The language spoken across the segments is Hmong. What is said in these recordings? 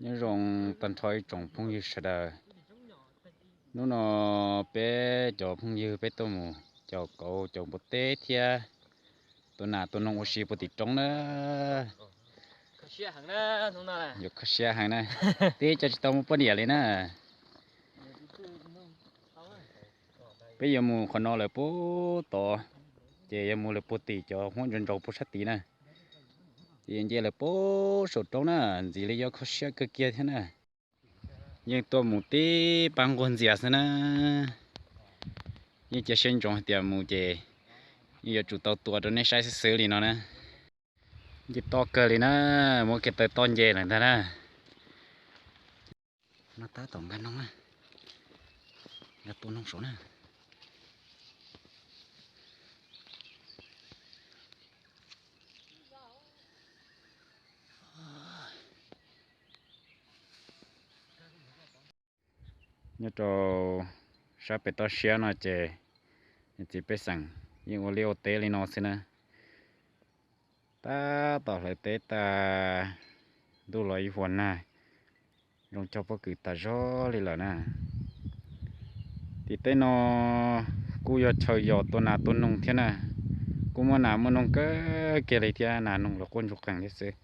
Nyob zoo tag nrho ib tsoom phooj ywg sawv daws. Hnub no peb cov phooj ywg peb tuaj mus caum kauv caum npua teb thiab tua nas tua noog ua si puag tim roob na. Yuav kho siab heev na, twb coj tsis tau muaj poj niam li na. Peb yuav mus qhov no lawm puag tod, ces yuav mus lawm puag tim cov huab ntsaus ntsaus puag sab tid na. Ces yuav nce lawm puag saum roob na, ntxiv li yuav kho siab kawg kiag thiab na. Yeej tuaj mus tib pab nquag ntxias xwb na. Yeej cia siab ntsoov hais tias mus ces yeej yuav tsum tau tua rau nej saib xwb xwb li no na. Nce toj kawg li na, muab kiag taw toj nce lawm ntag na. No tab tom nkag noog na, nkag tua noog saud na. Nyob rau sab pem toj siab no ces niam txiv pej xeem yeej ua liaj ua teb li no xwb na. Tab tom hlawv teb tas ntuj los ib vuag nag, zoo cog pob kws tas zog li lawm na. Tim tej no kuj yog chaw yos tua nas tua noog thiab na, kuj muaj nas muaj noog kawg kiag li thiab, nas noog los quaj ntsuag qees thiab xwb.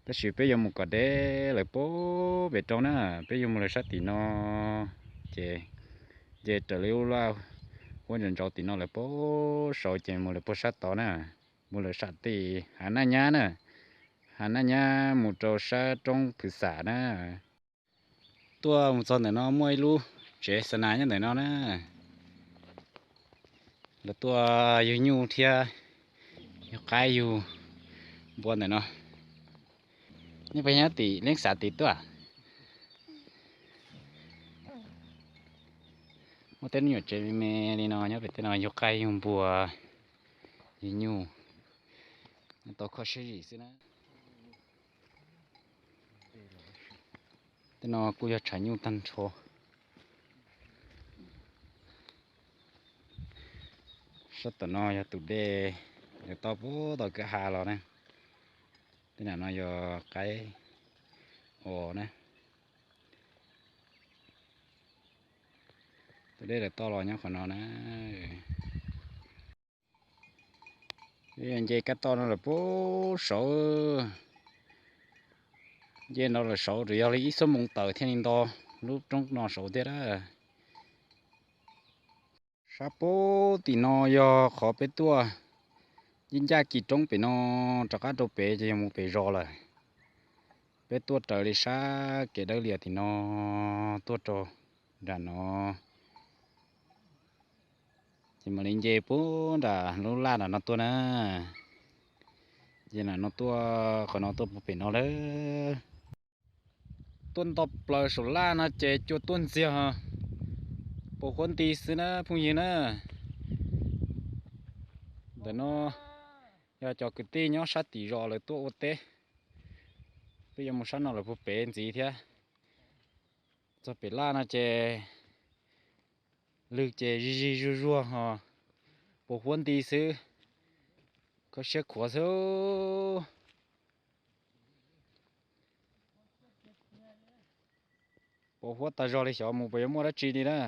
Tab sis peb yuav mus kom deb lawm puag pem roob na, peb yuav mus lawm sab tim no, ces nce raws li lub laj huab ntsaus ntsaus tim no lawm puag saud ces mus lawm puag sab tod na, mus lawm sab tim hav naj nyab na, hav naj nyab mus rau sab roob Phwv Xam na. Tuaj mus txog ntawm no muaj ib lub tsev xa nas nyob ntawm no na. Lawv tuaj yug nyuj thiab yug qaib yug npua ntawm no. Nej puas nyob tim Leej Xav tim tuaj? Muaj tej lub nyuam tsev me me li no nyob pem tej no yug qaib yug npua, yug nyuj, nyob tau kho siab zim xwb na. Tej no kuj yog tshav nyuj tag nrho. Sab tom no yog tus dej, yog toj puag tom kwj ha los na. Tej nam no yog qaib os na. Tus dej lawv toj los nyob qhov no na. Nce kab toj no lawm puag saud, nce no lawm saud rau yog li ib xuab moos tawm thiaj li nto lub roob no saud thiab a. Sab puag tim no yog qhov peb tuaj ncaj ncaj kis roob pem no, rov qab rau pem ces yog mus pem zos lawm. Peb tuaj raws li sab kev dawb lias tim no tuaj rau nram no, ces mam li nce puag nram lub laj nram no tuaj na. Ces nram no tuaj, qhov no tuaj puag pem no lawm. Tuaj nto plaws saum laj no ces cua tuaj ntxiag, pos huab nti xwb na phooj ywg na. Ntawm no yog cov kwv tij nyob sab tim zos lawv tuaj ua teb, peb yuav mus sab no lawm puag pem ntxiv thiab. Txog pem laj no ces lwg ces zig zig zuag zuag ho, pos huab nti xwb, kho siab khuav xwb. Pos huab tas zog li xyov mus puas yuav muaj dab tsi li na.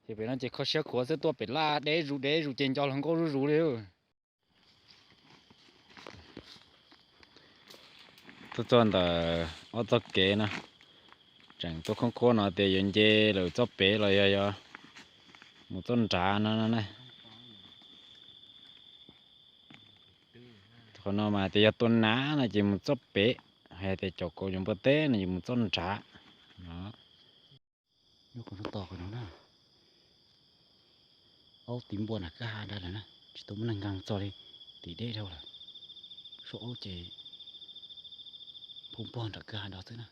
Ces pem no ces kho siab khuav xwb, tuaj pem laj deb zus deb zus ces nco hluas nkauj zuj zus li. Tuaj txog ntawm ob txoj kev no, tseem tuaj khoob khuab no tias yuav nce lawm txoj pem los yog yuav mus txoj nrad no na. Qhov no mas tias yog tua nas no ces mus txoj pem, hais tias caum kauv caum npua teb no ces mus txoj nrad no. Nyob qhov no tos qhov no na, aub tiv npua nram kwj ha nrad lawm na, tsis tau muaj neeg nkag txog li, tim deb dhau lawm. Suab aub ces phoo pog nram kwj ha nrad xwb na.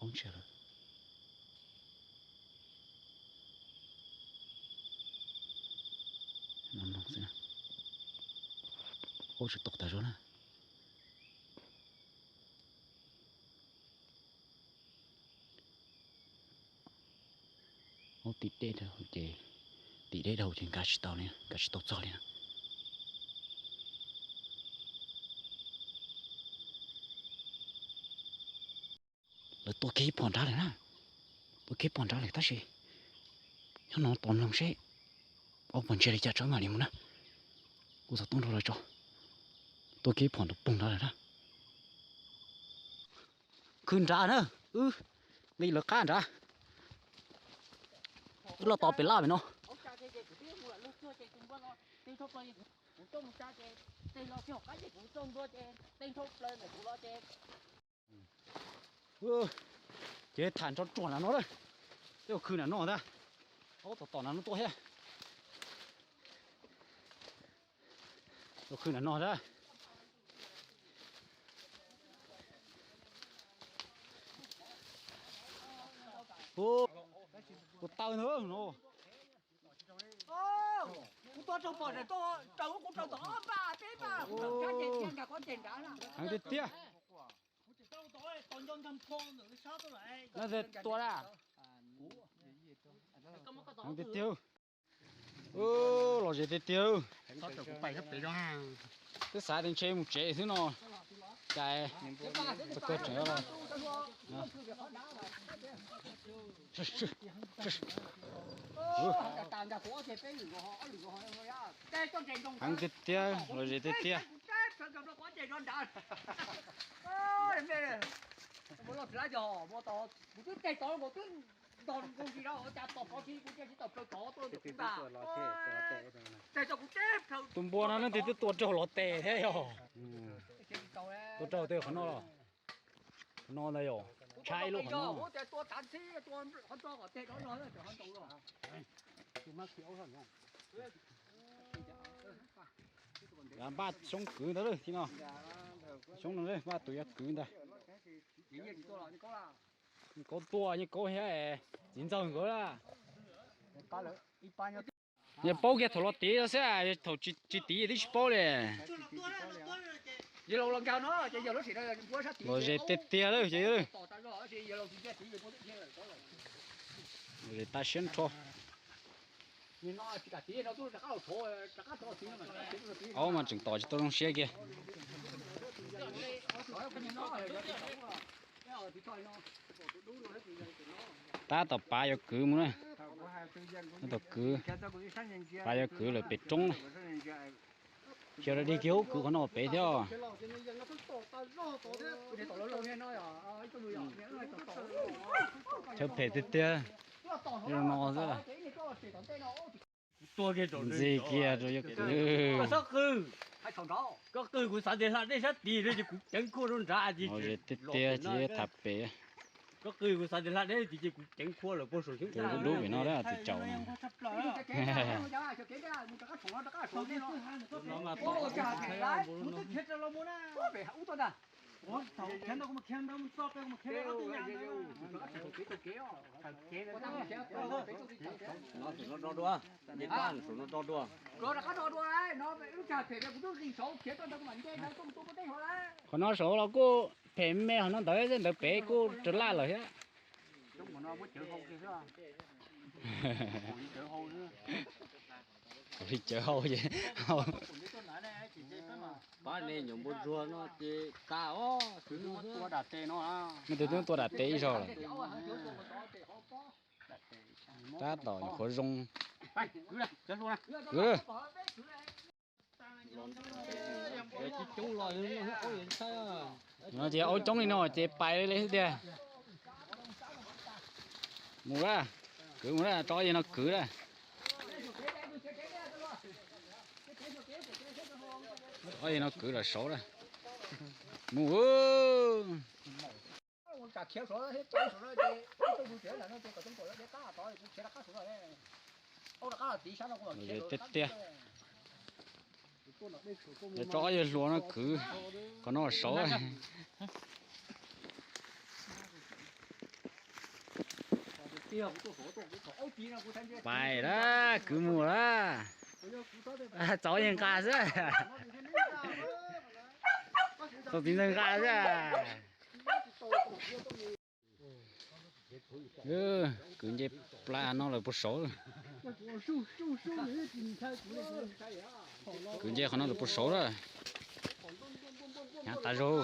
Aub ntsiag lawm. Aub tsis tau tas zog na. Aub tim deb dhau ces, tim deb dhau ces nkag tsis tau li, nkag tsis tau txog li na. Tua kiag ib phom nrad lawm na. Tua kiag ib phom nrad lawm tab sis nyob no tos mloog seb ob phom ntsia li cas tso mam li mus na. Kuv txog tub nrho lawm tso. Tua kiag ib phom nrad poog nrad lawm na. Khwv nrad na, wb nqis lawv qab nrad. Wb los tos pem laj pem no. Ces tham nrho ruam nram no lawm. Tej zaum khwv nram no ntag. Aub tom tom nram no tuaj thiab. Ua khwv nram no ntag. Ua taw ntag no. Kuv tua raug pom, raug kuv raug tom ob npaj peb npaj, kuv raug cab ces cia nkag qhov ceg nrad na. Heev tiag tiag. Tua da. Heev tiag tiag. Los ze tiag tiag. Twb xav tias ntshe mus tsev xwb no, cas txog kawg tseem los. Heev tiag tiag, los ze tiag tiag. Tus npua no leej twg twb tua raug los tes thiab yog. Tua raug tej qhov no los. Qhov no ntag yog, tshab ib lub qhov no. Npaj xyoob kwv ntag lawm thiab no. Xyoob no npaj tus yuav kwv ntag. Yeej Kaub tuaj, Yeej Kaub thiab txiv ntxawg nkawd. Yeej paub kiag thaum los tiv xwb, thaum tsis tiv twb tsis paub li. Los ze tiag tiag lawm ces. Los ze tag siab nrho. Aub mas tseem tos tsis tau zoo siab kiag. Tab tom pav yuav kwv mus na. Tab tom kwv, pav yuav kwv lawm pem roob na. Xyov dig kiag ub kwv qhov no pem thiab. Chaw phem tiag tiag. Li no xwb. Ntxig kiag rau yuav kwv. Koj qw, kuv xav tias hla dej sab tid ces kuv ceev khuaj rau nrad ces tiag tiag ces tham pem. Koj qw, kuv xav tias hla dej tid ces kuv ceev khuaj lawm puag saum xyoob dub dub pem no tab tis tsaus no. Qhov no saud los kuj phem me, qhov no ntawd ntawd pem kuj rov laj lawm thiab. Li cawv hau ces pab nej nyuam npua ntsuag no ces tas os. Nej twb tua dam tes ib zaug lawm. Tab tom nyuam qhuav zoo. No ces aub coob li no ces pais li xwb tiag. Mus lawm, kwv mus lawm, tso yawg no kwv lawm. Tso yawg no kwv lawm saud lawm. Mus. Tiag tiag. Tso yawg hluas no kwv, qhov no saud. Pais lawm, kwv mus lawm. Txaus yawg nqa xwb. Txaus txiv ntxawg nqa xwb. Kwv nce pla no lawm puag saud. Kwv nce qhov no lawm puag saud lawm. Hnyav tas zog,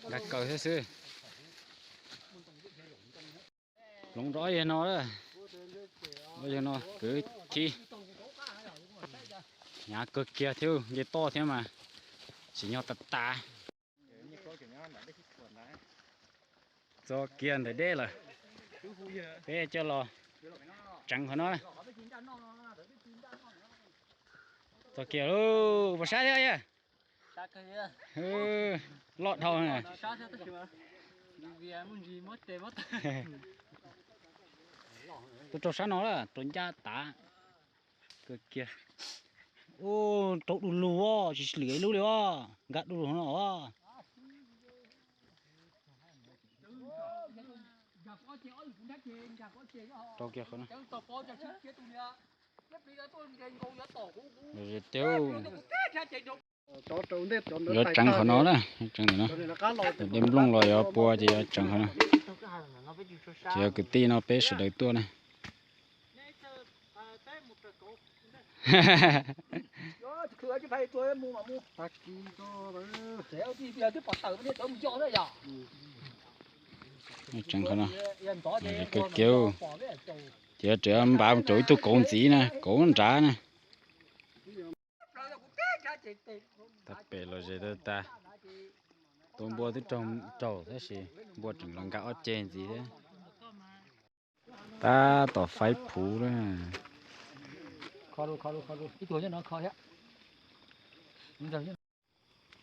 nqa kaws thiab xwb. Hloov rau ob yawg no, ob yawg no kwv tij hnyav kawg kiag thiab, nce toj thiab mas tsim nyog tas tas. Txog kiag ntawm dej lawm, peb coj los tseev qhov no. Txog kiag lauj, puas sab thiab yawg? Loj dhau na. Tuaj rau sab no lawm, rau ncaj tas. Kawg kiag. Ub, raug du lug os, tsis lwm ib lub li os, nkag du lug no os. Rau kiag qhov no. Los ze teb, yuav tseev qhov no na, tseev ntawm no. Tus dej nplooj los yuav pua ces yuav tseev qhov no. Ces yog kwv tij no peb sawv daws tuaj na. Tseev qhov no, kawg kiag. Ces yuav rov npav mus rau ib tug kauv ntxiv na, kauv nrad na. Tag pem los ze tag tag. Tua npua twb raug raug tab sis npua tseem los nkag ob ceg ntxiv thiab. Tab tom faib phuv na.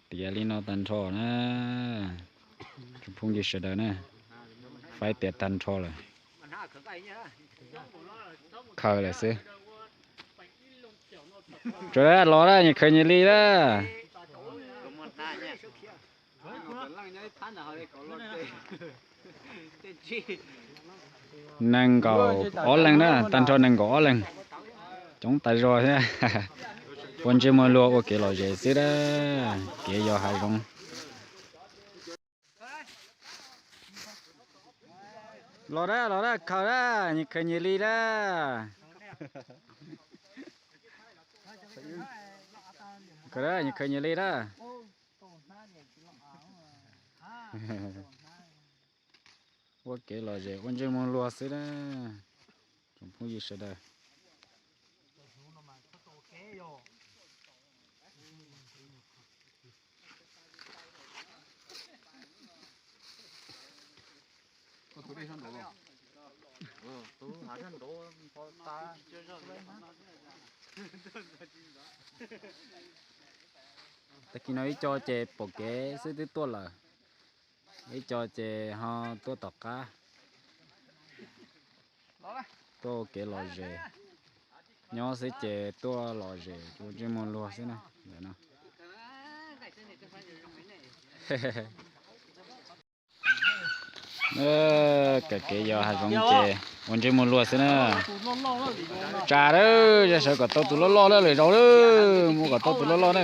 Tiav li no tag nrho na. Tsoom phooj ywg sawv daws na, faib tiav tag nrho lawm. Khaws lawm xwb. Tsuav los na, nyias khaws nyias li na. Nees nkaum ob leeg na, tag nrho nees nkaum ob leeg. Coob tas zog thiab. Ua ntsej muag luag ua kev lom zem xwb na, kev yos hav zoov. Los na, los na, khaws na, nyias khaws nyias li na. Khaws na, nyias khaws nyias li na. Ua kev lom zem ua ntsej muag luag xwb na, tsoom phooj ywg sawv daws. Tag kis no ib co ces pom kev xwb twb tuaj lawm, ib co ces ho tuaj tom qab. Tuaj ua kev lom zem, nyob xwb ces tuaj lom zem ua ntsej muag luag xwb na ntawm no. Kawm kev yos hav zoov ces ua ntsej muag luag xwb na. Tsa lawm, yog sawv kom tau tus loj loj na lwm zaus na, mus kom tau tus loj loj na.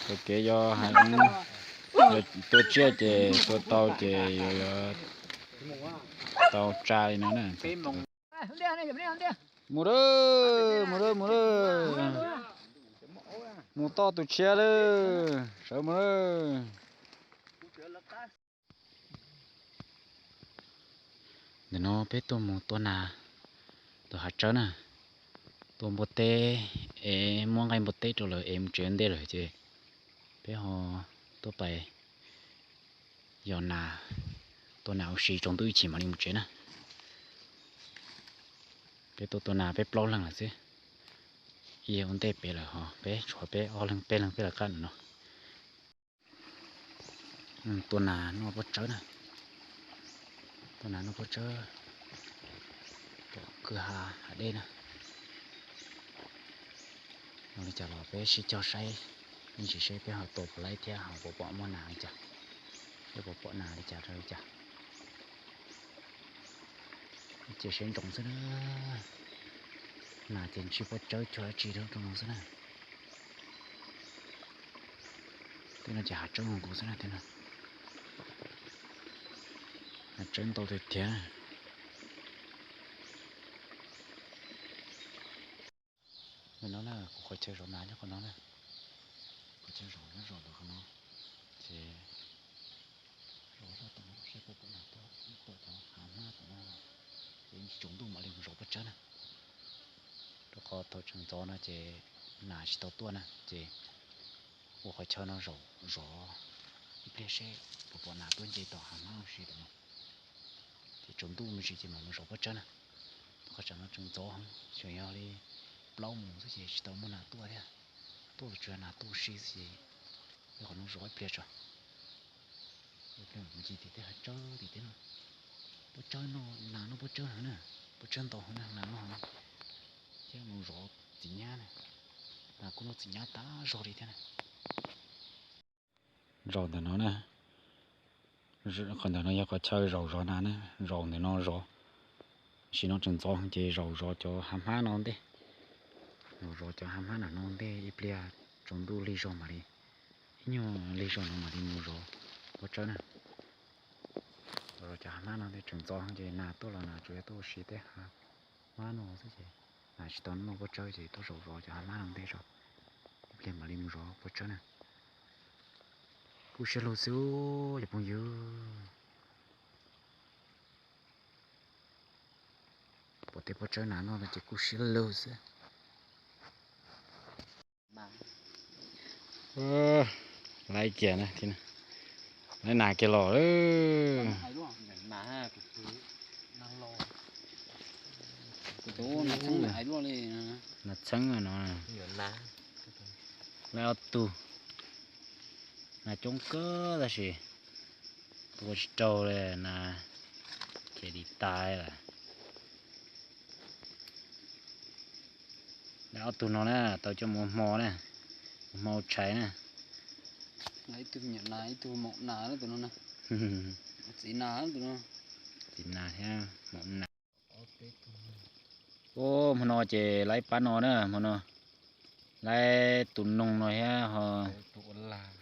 Kawm kev yos hav zoov, tua tsiaj ces tua tau ces yuav tau tsa li no na. Mus lawm, mus lawm, mus lawm. Mus toj tus tshiab lawm, sawv mus lawm. Ntawm no peb tuaj mus tua nas, tus hav tsawb na, tua npua teb, es muab nqaij npua teb rau lawm es mus tsev ua ntej lawm ces peb ho tuaj pais yos nas, tua nas ua si tsaus ntuj ib chim mam li mus tsev na. Peb tuaj tua nas peb plaub leeg lawm xwb, ib yawg ua ntej pem lawm ho peb tshuav peb ob leeg peb leeg peb lawv qab no. Tua nas noj pob tsawb na, tua nas noj pob tsawb tom kwj ha hav dej na. Noj li cas los peb sib cog saib, ib ntsis seb peb ho tua puas laib thiab ho puas pom muaj nas li cas, seb puas pom nas li cas rau li cas. Ces seb ntsoov xwb na, nas ces ntsib pob tsawb cuag dab tsi rau no xwb na. Tej no ces hav tsawb nkaus xwb na, tej no hav tsawb ntau tiag tiag. Nim no na kuv qhov chaw zov nas nyob qhov no na, qhov chaw zov nyob zov ntawm qhov no, ces Zov zaj tom no saib puas pom nas tuaj, tuaj cov hav hmab tom no, ces tsaus ntuj mam li mus zov pob tsawb na. Rau qhov thaum tseem ntxov no ces nas tsis tau tuaj na, ces ua qhov chaw no zaum zov ib pliag seb puas pom nas tuaj nce tom hav hmab ua si tom no. Ces tsaus ntuj me ntsis ces mam mus zov pob tsawb na. Qhov tsam no tseem ntxov heev, tseem yog li plaub moos xwb ces tsis tau muaj nas tuaj thiab. Tuaj los tsuas yog nas tuaj ua si xwb ces ua qhov no zov ib pliag tso. Ib pliag mus ncig tim tej hav tsawb tim tej no. Pob tsawb no, nas noj pob tsawb heev na, pob tsawb ntau heev na, nas noj heev na. Thiab mus zov txiv nyab na, nas kuj noj txiv nyab tas zog li thiab na. Zaum ntawm no na, qhov ntawm no yog qhov chaw zaum zov nas na, zaum ntawm no zov. Tam sim no tseem ntxov ces zaum zov cov hav hmab no ntej. Zaum zov cov hav hmab no ntej ib pliag tsaus ntuj lig zog mam li, ib nyuag lig zog no mam li mus zov pob tsawb na. Zaum zov cov hav hmab no ntej, tseem ntxov ces nas tuaj los nas tsuas yog tuaj ua si tej hav hmab no xwb ces nas tsis tau noj pob tsawb ces tuaj zaum zov cov hav hmab no ntej tso, ib pliag mam li mus zov pob tsawb na. Kub siab lug xwb cov phooj ywg. Pom tej pob tsawb nas noj no ces kub siab lug xwb. Laib kiag na, laib nas kiag los lawm. Nas txheeb no, laib ob tug. Nas coob kawg tab sis tua tsis raug li, nas ces dim tas lawm. Laib ob tug no na, tau coj mus ua hmo na, ua hmo ua tshais na. Ib tug me nyuam nas, ib tug maum nas tus no na. Txiv nas tus no. Txiv nas thiab maum nas. Ub, hmo no ces laib pab no na, hmo no laib tus noog no thiab ho tus ua lag.